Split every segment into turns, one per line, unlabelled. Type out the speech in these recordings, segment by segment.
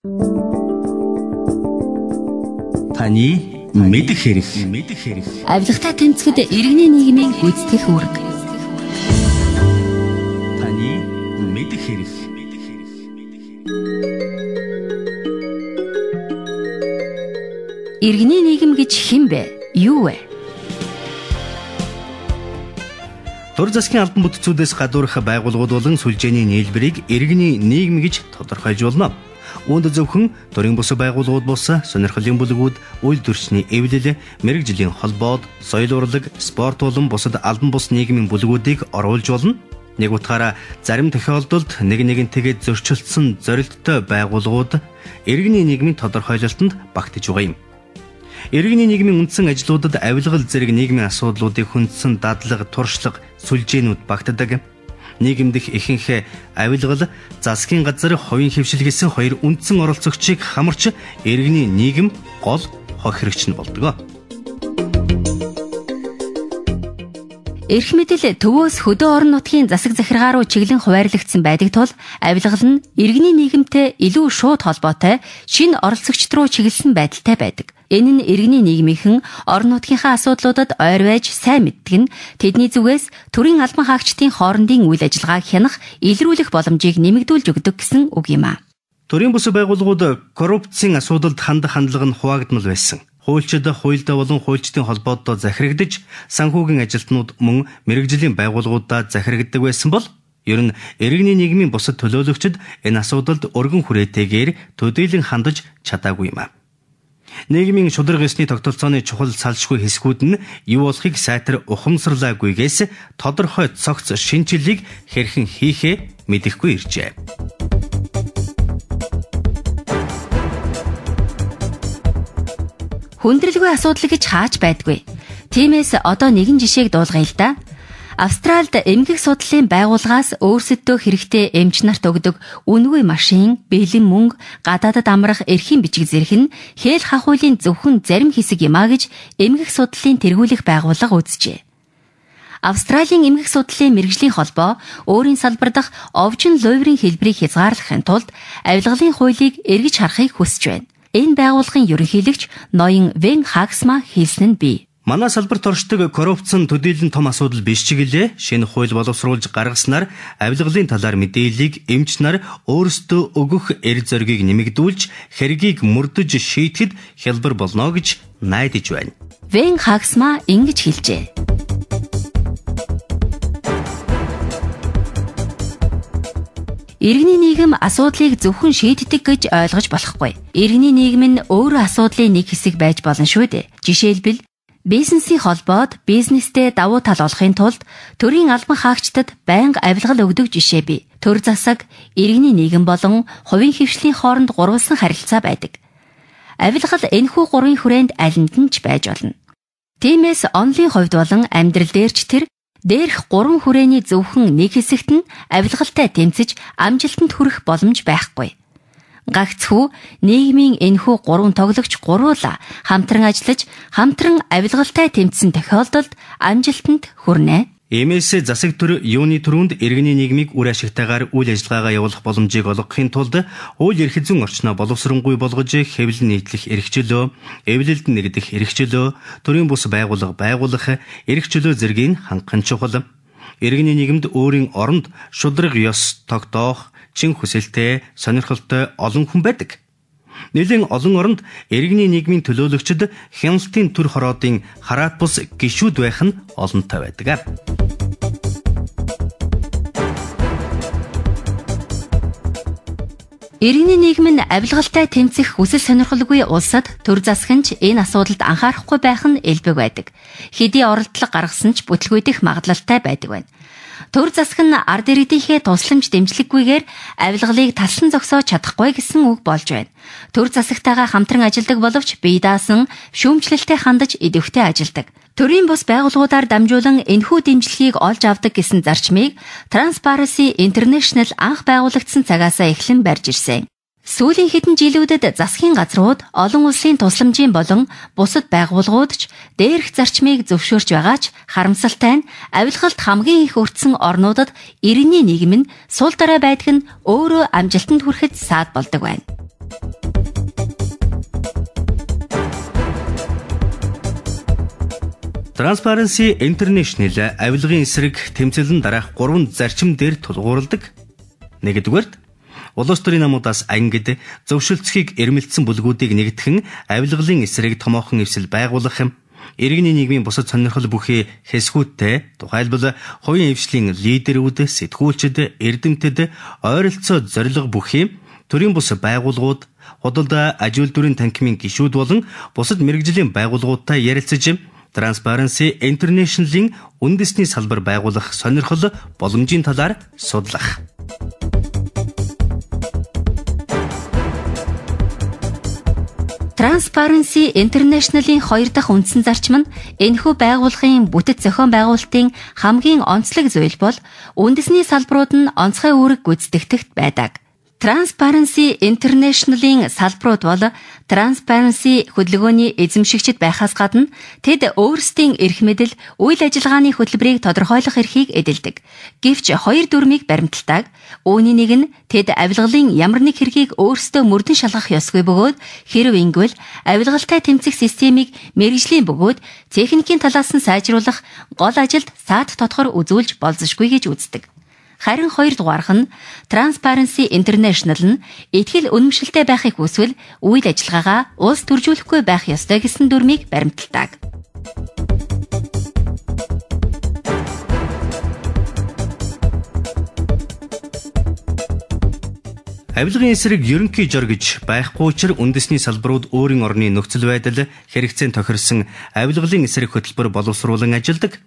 Таны мэдэх хэрэг.
Авилгатай тэмцэхэд иргэний нийгмийн гүйцэтгэх үүрэг.
Таны мэдэх хэрэг.
Иргэний нийгэм гэж хэн бэ? Юу вэ?
Төр засгийн албан бүтцүүдээс гадуурх байгууллагууд болон сүлжээний нийлбэрийг иргэний нийгэм гэж тодорхойлж болно. Үүнд зөвхөн төрийн бус байгууллагууд бус, сонирхлын бүлгүүд, үйлдвэрчний эвлэл, мэргэжлийн холбоод, соёл урлаг, спорт болон бусад албан бус нийгмийн бүлгүүдийг оруулж болно. Нэг утгаараа зарим тохиолдолд нэг нэгнтэйгээ зөрчилдсөн зорилттой байгууллагууд иргэний нийгмийн тодорхойлолтонд багтаж байгаа юм. Иргэний нийгмийн үндсэн ажлуудад авилгал зэрэг нийгмийн асуудлуудыг хүндсэн дадлага, туршлага, сүлжээнүүд багтдаг. Нийгэмдэх ихэнх авилгал засгийн газар хувийн хэвшил гэсэн хоёр үндсэн оролцогчийг хамарч иргэний нийгэм гол хохирогч нь болдог.
Эрх мэдэл төвөөс хөдөө орон нутгийн засаг захиргаа руу чиглэн хуваарлагдсан байдаг тул авилгал нь иргэний нийгэмтэй илүү шууд холбоотой шинэ оролцогчд руу чиглэсэн байдалтай байдаг. Энэ нь иргэний нийгмийнхэн орон нутгийнхаа асуудлуудад ойр байж сайн мэддэг нь тэдний зүгээс төрийн албан хаагчдын хоорондын үйл ажиллагааг хянах, илрүүлэх боломжийг нэмэгдүүлж өгдөг гэсэн үг юм а.
Төрийн бус байгууллагууд коррупцийн асуудалд хандах хандлага нь хуваагдмал байсан. Хуульчид хуульдаа болон хуульчдын холбооддоо захирагдаж, санхүүгийн ажилтнууд мөн мэргэжлийн байгууллагуудаа захирагддаг байсан бол ер нь иргэний нийгмийн бусад төлөөлөгчид энэ асуудалд өргөн хүрээтэйгээр төдийлөн хандаж чадаагүй юм а. Нийгмийн шударга ёсны тогтолцооны чухал салшгүй хэсгүүд нь юу болохыг сайтар ухамсарлаагүйгээс тодорхой цогц шинэчлэлийг хэрхэн хийхээ мэдэхгүй иржээ.
Хүндрэлгүй асуудал гэж хаач байдгүй. Тиймээс одоо нэгэн жишээг дуулгая л да. Австралид эмгэг судлалын байгууллагаас өөрсөддөө хэрэгтэй эмч нарт өгдөг үнэгүй машин, бэлэн мөнгө, гадаадад амрах эрхийн бичиг зэрэг нь хээл хахуулийн зөвхөн зарим хэсэг юм а гэж эмгэг судлалын тэргүүлэх байгууллага үзжээ. Австралийн эмгэг судлалын мэргэжлийн холбоо өөрийн салбар дахь овжин луйврын хэлбэрийг хязгаарлахын тулд авилгалын хуулийг эргэж харахыг хүсэж байна. Энэ байгууллагын ерөнхийлөгч ноён Вен Хагсма хэлсэн нь бий.
Манай салбарт оршдог коррупцийн төдийлөн том асуудал биш ч гэлээ шинэ хууль боловсруулж гаргаснаар авилгалын талаар мэдээллийг эмч нар өөрсдөө өгөх эрх зоригийг нэмэгдүүлж хэргийг мөрдөж шийдэхэд хялбар болно гэж найдаж байна.
Вен Хагсма ингэж хэлжээ. Иргэний нийгэм асуудлыг зөвхөн шийддэг гэж ойлгож болохгүй. Иргэний нийгэм нь өөрөө асуудлын нэг хэсэг байж болно шүү дээ. Жишээлбэл бизнесийн холбоод бизнестэй давуу тал олохын тулд төрийн албан хаагчдад байнга авилгал өгдөг жишээ бий. Төр засаг, иргэний нийгэм болон хувийн хэвшлийн хооронд гурвалсан харилцаа байдаг. Авилгал энэхүү гурвын хүрээнд алинд нь ч байж болно. Тиймээс онлын хувьд болон амьдрал дээр ч тэр дээрх гурван хүрээний зөвхөн нэг хэсэгт нь авилгалтай тэмцэж амжилтанд хүрэх боломж байхгүй. Гагцхүү нийгмийн энэхүү гурван тоглогч гурвуулаа хамтран ажиллаж, хамтран авилгалтай тэмцсэн тохиолдолд амжилтанд хүрнэ.
Иймээс засаг төр юуны түрүүнд иргэний нийгмийг үр ашигтайгаар үйл ажиллагаагаа явуулах боломжийг олгохын тулд хууль эрх зүйн орчноо боловсронгуй болгож хэвлэл нийтлэх эрх чөлөө, эвлэлд нэгдэх эрх чөлөө, төрийн бус байгууллага байгуулах эрх чөлөө зэргийг хангах нь чухал. Иргэний нийгэмд өөрийн оронд шударга ёс тогтоох, чин хүсэлтэй, сонирхолтой олон хүн байдаг. Нэлээн олон оронд иргэний нийгмийн төлөөлөгчид хяналтын төр хороодын хараат бус гишүүд байх нь олонтой байдаг.
Иргэний нийгэм нь авилгалтай тэмцэх хүсэл сонирхолгүй улсад төр засаг нь ч энэ асуудалд анхаарахгүй байх нь элбэг байдаг. Хэдий оролдлого гаргасан ч бүтлгүйдэх магадлалтай байдаг байна. Төр засаг нь ард иргэдийнхээ тусламж дэмжлэггүйгээр авилгалыг талсан зогсоож чадахгүй гэсэн үг болж байна. Төр засагтайгаа хамтран ажилладаг боловч бие даасан шүүмжлэлтэй хандаж идэвхтэй ажилладаг. Төрийн бус байгууллагуудаар дамжуулан энэхүү дэмжлэгийг олж авдаг гэсэн зарчмыг Transparency International анх байгуулагдсан цагаасаа эхлэн барьж ирсэн. Сүүлийн хэдэн жилүүдэд засгийн газрууд, олон улсын тусламжийн болон бусад байгууллагууд ч дээрх зарчмыг зөвшөөрч байгаа ч харамсалтай нь авилгалд хамгийн их өртсөн орнуудад иргэний нийгэм нь сул дорой байдаг нь өөрөө амжилтанд хүрэхэд саад болдог байна.
Transparency International авилгын эсрэг тэмцэл нь дараах 3 зарчим дээр тулгуурладаг. Нэгдүгээрт, улс төрийн намуудаас ангид зөвшөлдсөхийг эрмэлзсэн бүлгүүдийг нэгтгэн авилгалын эсрэг томоохон эвсэл байгуулах юм. Иргэний нийгмийн бусад сонирхол бүхий хэсгүүдтэй, тухайлбал хувийн эвшлийн лидерүүд, сэтгүүлчид, эрдэмтэд, ойролцоо зорилго бүхий төрийн бус байгууллагууд, худалдаа аж үйлдвэрийн танхимын гишүүд болон бусад мэргэжлийн байгууллагуудтай ярилцаж Transparency International-ийн үндэсний салбар байгуулах сонирхол боломжийн талаар судлах.
Transparency International-ийн хоёр дахь үндсэн зарчим нь энэхүү байгууллагын бүтэц зохион байгуулалтын хамгийн онцлог зүйл бол үндэсний салбарууд нь онцгой үүрэг гүйцэтгэгт байдаг. Transparency International-ийн салбарууд бол Transparency хөдөлгөөний эзэмшигчид байхаас гадна тэд өөрсдийн эрх мэдэл, үйл ажиллагааны хөтөлбөрийг тодорхойлох эрхийг эдэлдэг. Гэвч хоёр дүрмийг баримталдаг. Үүний нэг нь тэд авилгалын ямар нэг хэргийг өөрсдөө мөрдөн шалгах ёсгүй бөгөөд хэрв ингэвэл авилгалтай тэмцэх системийг мэргэжлийн бөгөөд техникийн талаас нь сайжруулах гол ажилд саад тодхор үзүүлж болзошгүй гэж үздэг. Харин хоёр дугаарх нь Transparency International нь итгэл үнэмшилтэй байхыг хүсвэл үйл ажиллагаагаа улс төржүүлэхгүй байх ёстой гэсэн дүрмийг баримталдаг.
Авилгын эсрэг ерөнхий жор гэж байхгүй учир үндэсний салбарууд өөрийн орны нөхцөл байдал хэрэгцээнд тохирсон авилгалын эсрэг хөтөлбөр боловсруулан ажилладаг.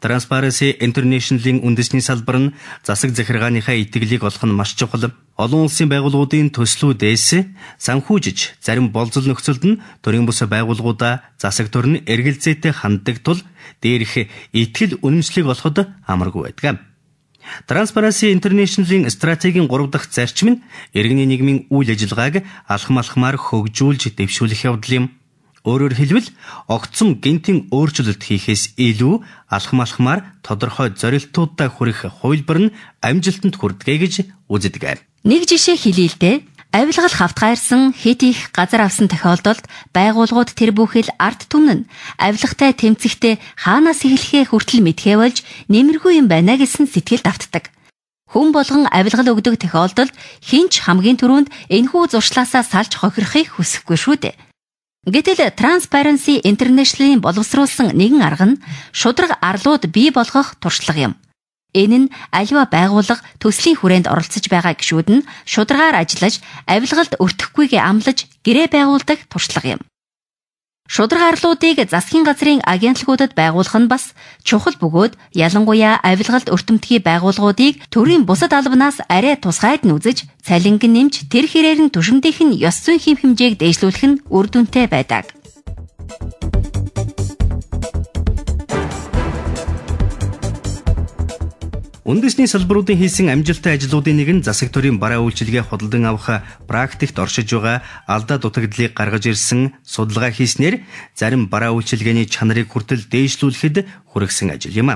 Transparency International-ийн үндэсний салбар нь засаг захиргааныхаа итгэлийг олох нь маш чухал. Олон улсын байгууллагуудын төслүүдээс санхүүжиж зарим болзол нөхцөлд нь төрийн бус байгууллагуудаа засаг төр нь эргэлзээтэй ханддаг тул дээрх итгэл үнэмшлийг олоход амаргүй байдаг. Transparency International-ийн стратегийн 3 дахь зарчим нь иргэний нийгмийн үйл ажиллагааг алхам алхмаар хөгжүүлж дэвшүүлэх явдал юм. Өөрөөр хэлбэл, огцом гэнтийн өөрчлөлт хийхээс илүү алхам алхмаар тодорхой зорилтуудаа хүрэх хувилбар нь амжилтанд хүрдэг гэж үздэг.
Нэг жишээ хэлье л дээ. Авилгал хавтгайрсан хэд их газар авсан тохиолдолд байгууллагууд тэр бүхэл ард түмэн нь авилгатай тэмцэхдээ хаанаас эхлэхээ хүртэл мэдхээ болж нэмэргүй юм байна гэсэн сэтгэл давтдаг. Хүн болгон авилгал өгдөг тохиолдолд хэн ч хамгийн түрүүнд энэхүү зуршлаасаа салж хохирохыг хүсэхгүй шүү дээ. Гэтэл Transparency International-ийн боловсруулсан нэгэн арга нь шударга арлууд бий болгох туршлага юм. Энэ нь аливаа байгууллага төслийн хүрээнд оролцож байгаа гишүүд нь шударгаар ажиллаж, авилгалд өртөхгүйгээ амлаж гэрээ байгуулдаг туршлага юм. Шударга арлуудыг засгийн газрын агентлагуудад байгуулах нь бас чухал бөгөөд ялангуяа авилгалд өртөмтгий байгууллагуудыг төрийн бусад албанаас арай тусгайд нь үзэж, цалинг нэмж тэр хэрээр нь түшимдийнх нь ёс зүйн хэм хэмжээг дээшлүүлэх нь үр дүнтэй байдаг.
Үндэсний салбаруудын хийсэн амжилттай ажлуудын нэг нь засаг төрийн бараа үйлчилгээ худалдан авах практикт оршиж байгаа алдаа дутагдлыг гаргаж ирсэн судалгаа хийснээр зарим бараа үйлчилгээний чанарыг хүртэл дээшлүүлэхэд хүргэсэн ажил юм.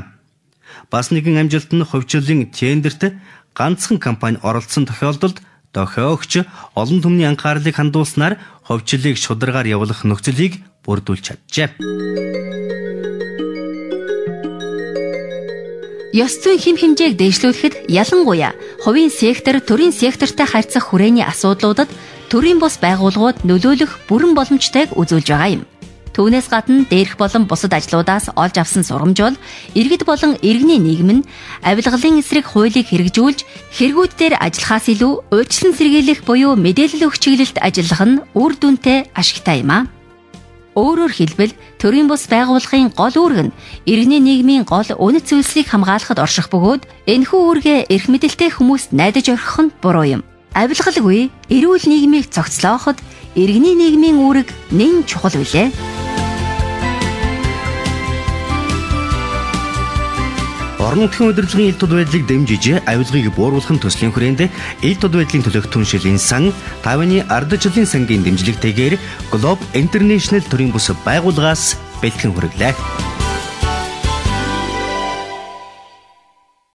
Бас нэгэн амжилт нь хувьчлалын тендерт ганцхан компани оролцсон тохиолдолд дохиогч олон түмний анхаарлыг хандуулснаар хувьчлалыг шударгаар явуулах нөхцөлийг бүрдүүлж чаджээ.
Ёс зүйн хэм хэмжээг дээшлүүлэхэд ялангуяа хувийн сектор төрийн сектортай харьцах хүрээний асуудлуудад төрийн бус байгууллагууд нөлөөлөх бүрэн боломжтойг үзүүлж байгаа юм. Түүнээс гадна дээрх болон бусад ажлуудаас олж авсан сургамж бол иргэд болон иргэний нийгэм нь авилгалын эсрэг хуулийг хэрэгжүүлж хэрэгүүд дээр ажиллахаас илүү урьдчилан сэргийлэх буюу мэдээлэл өгөх чиглэлд ажиллах нь үр дүнтэй ашигтай юм а. Өөрөөр хэлбэл, төрийн бус байгууллагын гол үүрэг нь иргэний нийгмийн гол үнэт зүйлсийг хамгаалахад орших бөгөөд энэхүү үүргээ эрх мэдэлтэй хүмүүст найдаж орхих нь буруу юм. Авилгалгүй эрүүл нийгмийг цогцлооход иргэний нийгмийн үүрэг нэн чухал билээ.
Орон нутгийн удирдлагын ил тод байдлыг дэмжиж авилгыг бууруулах төслийн хүрээнд ил тод байдлын төлөөх түншилийн сан Тайваны ардчлалын сангийн дэмжлэгтэйгээр Globe International төрийн бус байгууллагаас бэлтгэн хүргэлээ.